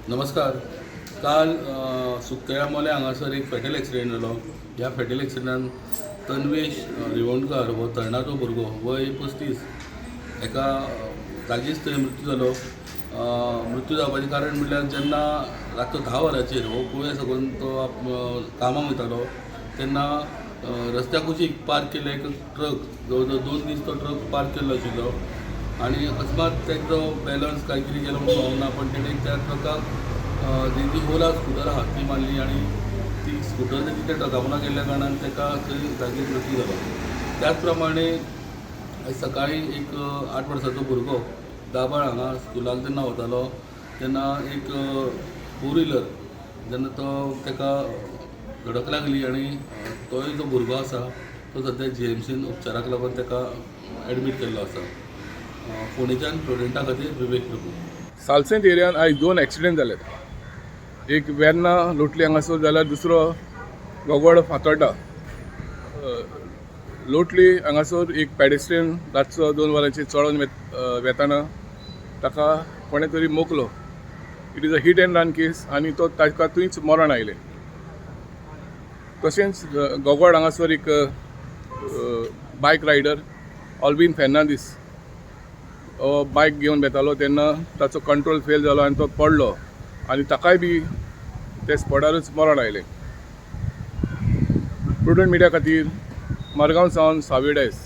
नमस्कार. काल सुकतळ्या मोल्या हांगासर एक फेटल एक्सिडेंट जालो. ह्या फेटल एक्सिडेंटान तन्वेश रिवणकर हो तरणाटो भुरगो, वय 35, एका जागीच थंय मृत्यू जालो. मृत्यू जावपाचें कारण म्हटल्यार, जेन्ना रातचो 10 वरांचेर हो कुळें साकून तो कामाक वयतालो तेन्ना रस्त्या कुशीक पार्क केल्लो एक ट्रक, जवळ जवळ 2 दीस तो ट्रक पार्क केल्लो आशिल्लो आनी अकस्मात तेजो बॅलन्स काय कितें गेलो म्हूण कळना, पण तेणें त्या ट्रकाक जी ओला स्कुटर आहा ती मारली आनी ती स्कुटर तेजी त्या ट्रका पोंदा गेल्ल्या कारणान ताका थंय जागीच मृत्यू जालो. त्याच प्रमाणे आयज सकाळी एक 8 वर्साचो भुरगो दाबाळ हांगा स्कुलाक जेन्ना वतालो तेन्ना एक फोर व्हिलर जेन्ना तो ताका धडक लागली आनी तोय जो भुरगो आसा तो सद्या जीएमसीन उपचाराक लागून ताका एडमीट केल्लो आसा. फोंडेच्यान प्रुडंटा खातीर विवेक प्रभू. सालसेंत एरियान आयज दोन एक्सिडेंट जाल्यात. एक वेर्ना लोटली हांगासर जाल्यार दुसरो गोगोड फातोड्डा. लोटली हांगासर एक पेडेस्ट्रियन रातचो 2 वरांचेर चलोन वेताना ताका कोणें तरी मोखलो. It is a hit and run case आनी तो ताका थंयच मरण आयलें. तशेंच गोगोड हांगासर एक बायक रायडर ऑल्वीन फेर्नांदीस हो बायक घेवन वेतालो तेन्ना ताचो कंट्रोल फेल जालो आनी तो पडलो आनी ताकाय बी ते स्पॉटारूच मरण आयलें. प्रुडंट मिडिया खातीर मडगांव सावन सावियो डायस.